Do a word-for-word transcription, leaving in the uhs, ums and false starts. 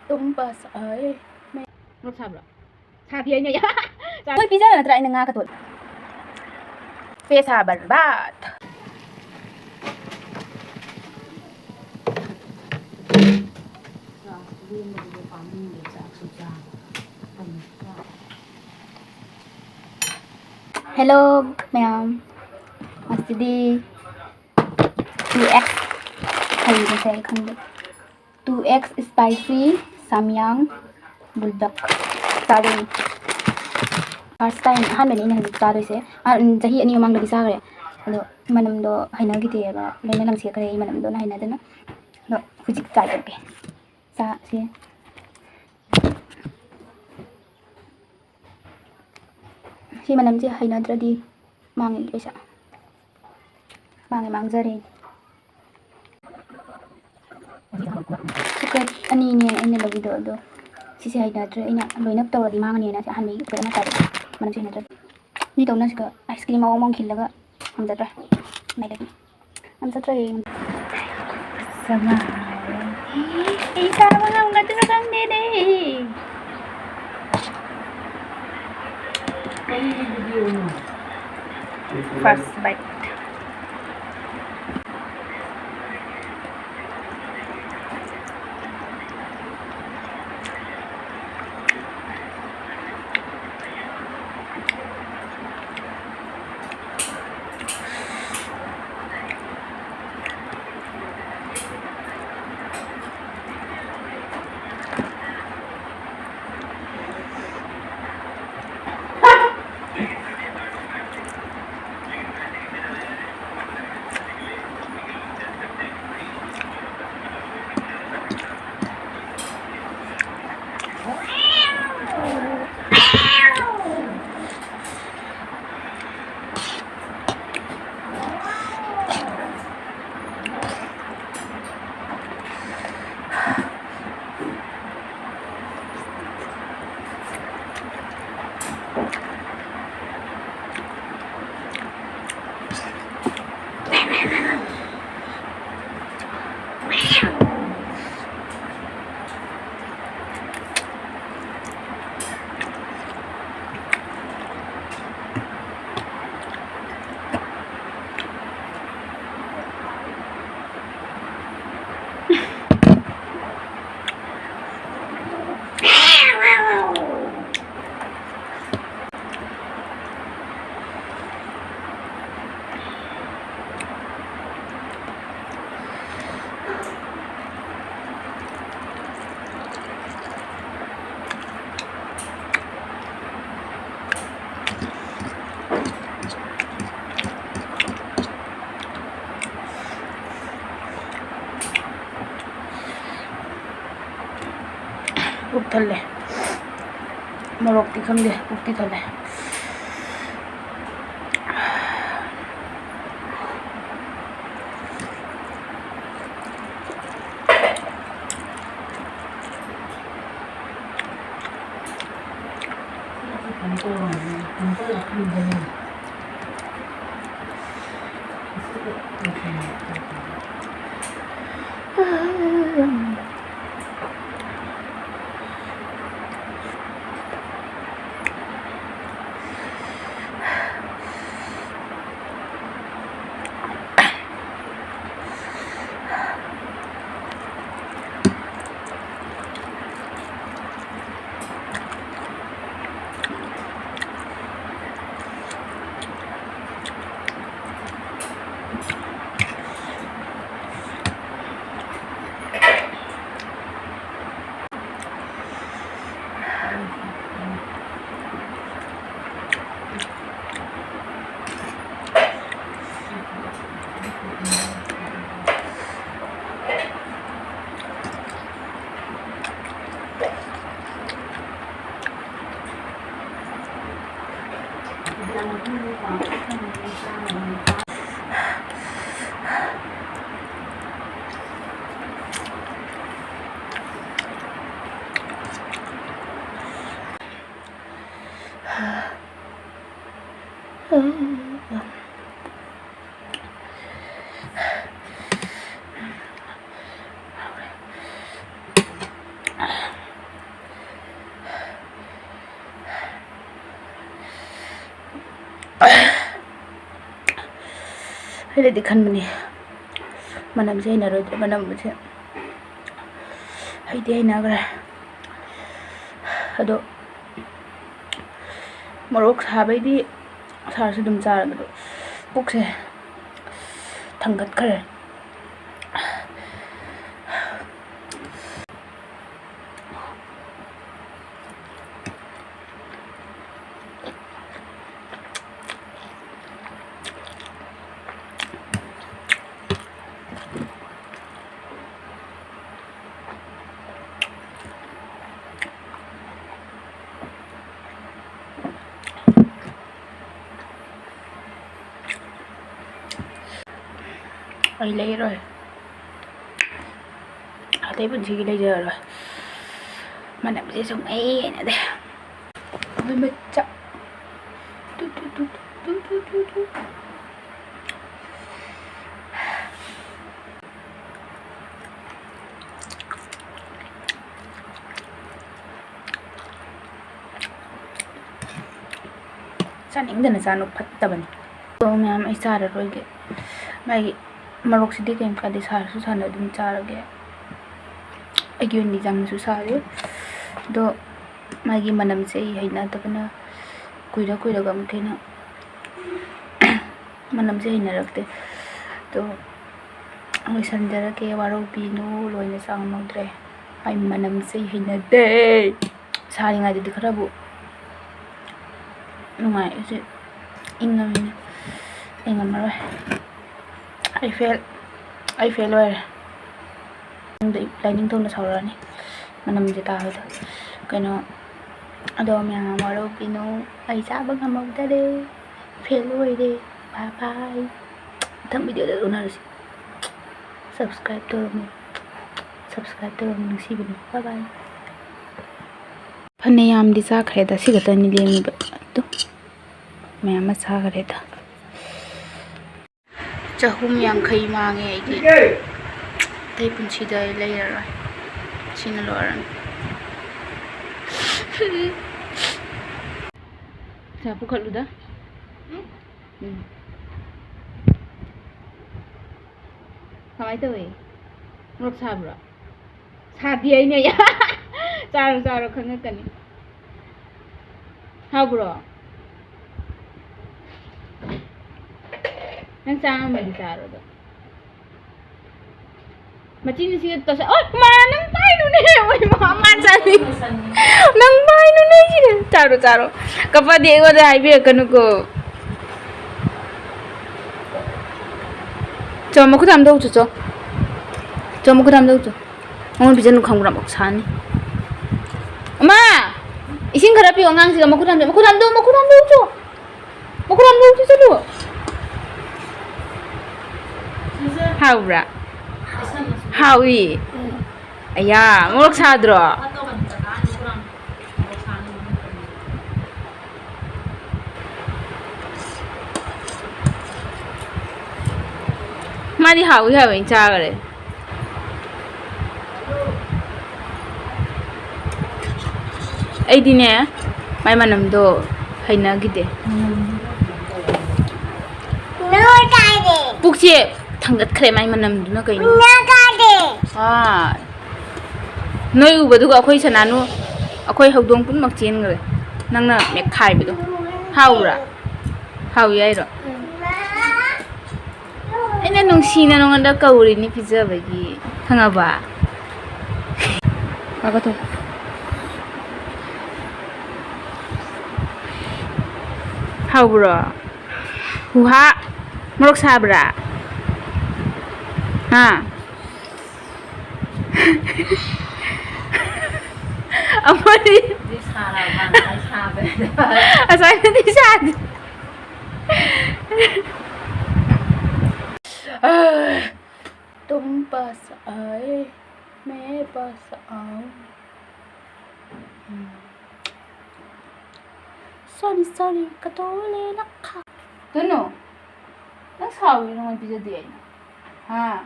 ꯇꯨꯝꯕ ꯁꯥꯏ꯫ ꯃꯣꯔꯣꯛ ꯁꯥꯕ꯭ꯔꯣ? ꯁꯥꯗꯦ, ꯑꯩꯅ ꯌꯥ-, ꯆꯥ-, ꯃꯣꯏ ꯄꯤꯖꯔ ꯅꯠꯇ꯭ꯔꯥ ꯑꯩꯅ ꯉꯥ ꯀꯇꯣꯠ꯫ ꯄꯦꯁꯥ ꯕꯔꯕꯥꯠ꯫ Hello ꯃꯌꯥꯝ, ꯉꯁꯤꯗꯤ two X ꯍꯩꯕꯁꯦ ꯑꯩ ꯈꯪꯗꯦ꯫ Two X spicy samyang buldak ꯆꯥꯗꯣꯏꯅꯤ꯫ First time, ꯑꯍꯥꯟꯕꯅꯤ ꯑꯩꯅ ꯍꯧꯖꯤꯛ ꯆꯥꯗꯣꯏꯁꯦ꯫ ꯑ, ꯎꯝ, ꯆꯍꯤ ꯑꯅꯤ ꯃꯃꯥꯡꯗꯗꯤ ꯆꯥꯈ꯭ꯔꯦ, ꯑꯗꯣ ꯃꯅꯝꯗꯣ ꯍꯩꯅꯈꯤꯗꯦꯕ, ꯂꯣꯏꯅ ꯂꯪꯊꯣꯛꯈ꯭ꯔꯦ ꯑꯩ ꯃꯅꯝꯗꯣ ꯍꯩꯅꯗꯅ꯫ ꯑꯗꯣ ꯍꯧꯖꯤꯛ try ꯇꯧꯒꯦ꯫ ꯆꯥꯁꯦ꯫ ꯁꯤ ꯃꯅꯝꯁꯦ ꯍꯩꯅꯗ꯭ꯔꯗꯤ ꯃꯥꯡꯉꯦ ꯄꯩꯁꯥ꯫ ꯃꯥꯡꯉꯦ, ꯃꯥꯡꯖꯔꯦ꯫ Chocolate ꯑꯅꯤꯅꯦ ꯑꯩꯅ ꯂꯧꯕꯤꯗꯣ, ꯑꯗꯣ ꯁꯤꯁꯦ ꯍꯩꯅꯗ꯭ꯔꯦ꯫ ꯑꯩꯅ ꯂꯣꯏꯅ ꯇꯧꯔꯗꯤ ꯃꯥꯡꯉꯅꯤꯅ ꯁꯤ ꯑꯍꯥꯟꯕꯒꯤ chocolate ꯑꯃ ꯆꯥꯕ꯫ ꯃꯅꯝꯁꯦ ꯍꯩꯅꯗ꯭ꯔꯦ꯫ ꯃꯤ ꯇꯧꯅ ꯁꯤꯒ ice cream ꯃꯑꯣꯡ ꯃꯑꯣꯡ ꯈꯤꯜꯂꯒ ꯉꯝꯖꯗ꯭ꯔꯦ꯫ ꯃꯥꯏ ꯂꯩꯕꯅꯤ꯫ ꯉꯝꯖꯗ꯭ꯔꯦ꯫ ꯀꯃꯥꯏ? ꯑꯩ ꯆꯥꯕ ꯉꯝꯒꯗ꯭ꯔꯥ ꯈꯪꯗꯦꯅꯦ꯫ First bite. ꯄꯨꯛ ꯊꯜꯂꯦ꯫ ꯃꯣꯔꯣꯛꯇꯤ ꯈꯪꯗꯦ, ꯄꯨꯛꯇꯤ ꯊꯜꯂꯦ꯫ ꯑꯩꯅꯗꯤ ꯈꯟꯕꯅꯤ ꯃꯅꯝꯁꯦ ꯍꯩꯅꯔꯣꯏꯗ꯭ꯔꯥ, ꯃꯅꯝꯁꯦ ꯍꯩꯗꯤ ꯍꯩꯅꯈ꯭ꯔꯦ꯫ ꯑꯗꯣ ꯃꯣꯔꯣꯛ ꯁꯥꯕꯩꯗꯤ ꯁꯥꯔꯁꯨ ꯑꯗꯨꯝ ꯆꯥꯔꯕꯗꯣ ꯄꯨꯛꯁꯦ ꯊꯪꯒꯠꯈ꯭ꯔꯦ꯫ ꯑꯩ ꯂꯩꯔꯣꯏ꯫ ꯑꯇꯩ ꯄꯨꯟꯁꯤꯒꯤ ꯂꯩꯖꯔꯔꯣꯏ꯫ ꯃꯅꯝꯁꯦ ꯁꯨꯡꯍꯩ ꯍꯩꯅꯗꯦ꯫ ꯑꯩꯈꯣꯏ ꯃꯆꯥ꯫ ꯇꯨ, ꯇꯨ, ꯇꯨ꯫ ꯆꯥꯅꯤꯡꯗꯅ ꯆꯥꯅꯨ, ꯐꯠꯇꯕꯅꯤ꯫ ꯑꯗꯣ ꯃꯌꯥꯝ ꯑꯩ ꯆꯥꯔꯔꯣꯏꯒꯦ꯫ ꯃꯥꯒꯤ ꯃꯔꯣꯛꯁꯤꯗꯤ ꯀꯩꯝ ꯀꯥꯏꯗꯦ, ꯁꯥꯔꯁꯨ ꯁꯥꯅ ꯑꯗꯨꯝ ꯆꯥꯔꯒꯦ꯫ ꯑꯩꯒꯤ ꯑꯣꯏꯅꯗꯤ ꯌꯥꯝꯅꯁꯨ ꯁꯥꯔꯦ꯫ ꯑꯗꯣ ꯃꯥꯒꯤ ꯃꯅꯝꯁꯦ ꯑꯩ ꯍꯩꯅꯗꯕꯅ ꯀꯨꯏꯔ ꯀꯨꯏꯔꯒ ꯑꯃꯨꯛꯀ ꯍꯦꯟꯅ ꯃꯅꯝꯁꯦ ꯍꯩꯅꯔꯛꯇꯦ꯫ ꯑꯗꯣ ꯂꯣꯏꯁꯟꯖꯔꯒꯦ, ꯋꯥꯔꯧꯕꯤꯅꯨ, ꯂꯣꯏꯅ ꯆꯥ ꯉꯝꯍꯧꯗ꯭ꯔꯦ꯫ ꯑꯩ ꯃꯅꯝꯁꯦ ꯍꯩꯅꯗꯦ꯫ ꯁꯥꯔꯤꯉꯩꯗꯗꯤ ꯈꯔꯕꯨ ꯅꯨꯡꯉꯥꯏ, ꯍꯧꯖꯤꯛ ꯏꯪꯉꯕꯅꯤꯅ ꯑꯩ ꯉꯝꯃꯔꯣꯏ꯫ ꯑꯩ ꯐꯦꯜ, ꯑꯩ ꯐꯦꯜ ꯑꯣꯏꯔꯦ꯫ ꯂꯥꯏꯅꯤꯡꯊꯧꯅ ꯁꯥꯎꯔꯛꯑꯅꯤ ꯃꯅꯝꯁꯦ ꯇꯥꯕꯗ꯫ ꯀꯩꯅꯣ, ꯑꯗꯣ ꯃꯌꯥꯝ ꯋꯥꯔꯧꯕꯤꯅꯨ, ꯑꯩ ꯆꯥꯕ ꯉꯝꯍꯧꯗꯔꯦ, ꯐꯦꯜ ꯑꯣꯏꯔꯦ꯫ ꯕꯥꯏ ꯕꯥꯏ꯫ ꯃꯊꯪ ꯚꯤꯗꯤꯑꯣꯗ ꯎꯅꯔꯁꯤ꯫ ꯁꯕꯁꯀ꯭ꯔꯥꯏꯕ ꯇꯧꯔꯝꯃꯨ, ꯁꯕꯁꯀ꯭ꯔꯥꯏꯕ ꯇꯧꯔꯝꯃꯨ, ꯅꯨꯡꯁꯤꯕꯅꯤ꯫ ꯕꯥꯏ ꯕꯥꯏ꯫ ꯐꯅꯌꯥꯝꯗꯤ ꯆꯥꯈ꯭ꯔꯦꯗ, ꯁꯤ ꯈꯛꯇꯅꯤ ꯂꯦꯝꯃꯤꯕ꯫ ꯑꯗꯨ ꯃꯌꯥꯝ ꯑꯃ ꯆꯥꯈ꯭ꯔꯦꯗ꯫ ꯆꯍꯨꯝ ꯌꯥꯡꯈꯩ ꯃꯥꯡꯉꯦ ꯑꯩꯒꯤ꯫ ꯑꯇꯩ ꯄꯨꯟꯁꯤꯗ ꯑꯩ ꯂꯩꯔꯔꯣꯏ꯫ ꯁꯤꯅ ꯂꯣꯏꯔꯅꯤ꯫ ꯄꯩꯁꯥ ꯄꯨꯈꯠꯂꯨꯗ꯫ ꯎꯝ꯫ ꯀꯃꯥꯏ ꯇꯧꯋꯤ? ꯃꯣꯔꯣꯛ ꯁꯥꯕ꯭ꯔꯣ? ꯁꯥꯗꯦ ꯍꯥꯏꯅꯦ꯫ ꯆꯥꯔꯣ, ꯆꯥꯔꯣ, ꯈꯪꯉꯛꯀꯅꯤ꯫ ꯍꯥꯎꯕ꯭ꯔꯣ? ꯅꯪ ꯆꯥ ꯉꯝꯃꯗꯤ ꯆꯥꯔꯣ ꯑꯗꯣ꯫ ꯃꯆꯤꯟꯁꯤꯒ ꯇꯣꯁ-, ꯑꯣ, ꯃꯥ, ꯅꯪ ꯄꯥꯏꯅꯨꯅꯦ꯫ ꯑꯣꯏ, ꯃꯥ, ꯃꯥ ꯆꯥꯅꯤ꯫ ꯅꯪ ꯄꯥꯏꯅꯨꯅꯦ ꯁꯤꯗ꯫ ꯆꯥꯔꯣ, ꯆꯥꯔꯣ꯫ ꯀꯞꯄꯗꯤ ꯑꯩꯉꯣꯟꯗ ꯍꯥꯏꯕꯤꯔꯛꯀꯅꯨꯀꯣ꯫ ꯆꯣ, ꯃꯈꯨꯠ ꯍꯥꯝꯗꯣꯛꯎꯆꯣ, ꯆꯣ꯫ ꯆꯣ, ꯃꯈꯨꯠ ꯍꯥꯝꯗꯣꯛꯎꯆꯣ꯫ ꯃꯉꯣꯟ ꯄꯤꯖꯅꯨ ꯈꯪꯕ꯭ꯔꯥ? ꯑꯃꯨꯛ ꯁꯥꯅꯤ꯫ ꯑꯃ! ꯏꯁꯤꯡ ꯈꯔ ꯄꯤꯌꯣ ꯑꯉꯥꯡꯁꯤꯒ꯫ ꯃꯈꯨꯠ ꯍꯥꯝꯗꯣꯛ-, ꯃꯈꯨꯠ ꯍꯥꯝꯗꯣꯛ-, ꯃꯈꯨꯠ ꯍꯥꯝꯗꯣꯛꯎꯆꯣ꯫ ꯃꯈꯨꯠ ꯍꯥꯝꯗꯣꯛꯎꯆꯣ, ꯆꯠꯂꯨ꯫ ꯍꯥꯎꯕ꯭ꯔꯥ? ꯍꯥꯎꯏ꯫ ꯑꯌꯥ, ꯃꯣꯔꯣꯛ ꯁꯥꯗ꯭ꯔꯣ? ꯃꯥꯗꯤ ꯍꯥꯎꯏ ꯍꯥꯎꯏꯅ ꯆꯥꯈꯔꯦ꯫ ꯑꯩꯗꯤꯅꯦ, ꯃꯥꯏ ꯃꯅꯝꯗꯣ ꯍꯩꯅꯈꯤꯗꯦ꯫ ꯄꯨꯛꯁꯦ ꯊꯥꯡꯒꯠꯈ꯭ꯔꯦ ꯃꯥꯏ ꯃꯅꯝꯗꯨꯅ ꯀꯩꯅꯣ꯫ ꯑꯥ, ꯅꯣꯏ ꯎꯕꯗꯨꯒ ꯑꯩꯈꯣꯏ ꯁꯅꯥꯅꯨ, ꯑꯩꯈꯣꯏ ꯍꯧꯗꯣꯡ ꯄꯨꯝꯅꯃꯛ ꯆꯦꯟꯈ꯭ꯔꯦ꯫ ꯅꯪꯅ ꯃꯦꯠꯈꯥꯏꯕꯗꯣ ꯍꯥꯎꯕ꯭ꯔꯥ? ꯍꯥꯎꯏ ꯍꯥꯏꯔꯣ? ꯑꯩꯅ ꯅꯨꯡꯁꯤꯅ ꯅꯉꯣꯟꯗ ꯀꯧꯔꯤꯅꯤ ꯄꯤꯖꯕꯒꯤ꯫ ꯈꯪꯉꯕ? ꯍꯥꯎꯕ꯭ꯔꯣ? ꯍꯨꯍꯥ! ꯃꯣꯔꯣꯛ ꯁꯥꯕ꯭ꯔꯥ? ꯍꯥ? ꯑꯃꯗꯤ ꯁꯥꯔꯕ, ꯉꯁꯥꯏ ꯁꯥꯕ꯫ ꯉꯁꯥꯏꯗꯨꯗꯤ ꯁꯥꯗꯦ꯫ तुम पास आए, मैं पास आऊं। Sorry, sorry, ꯀꯇꯣꯂꯦ ꯂꯛꯈꯥ꯫ ꯇꯨꯅꯨ, ꯅꯪ ꯁꯥꯎꯔꯤ ꯅꯉꯣꯟ ꯄꯤꯖꯗꯦ ꯑꯩꯅ꯫ ꯍꯥ?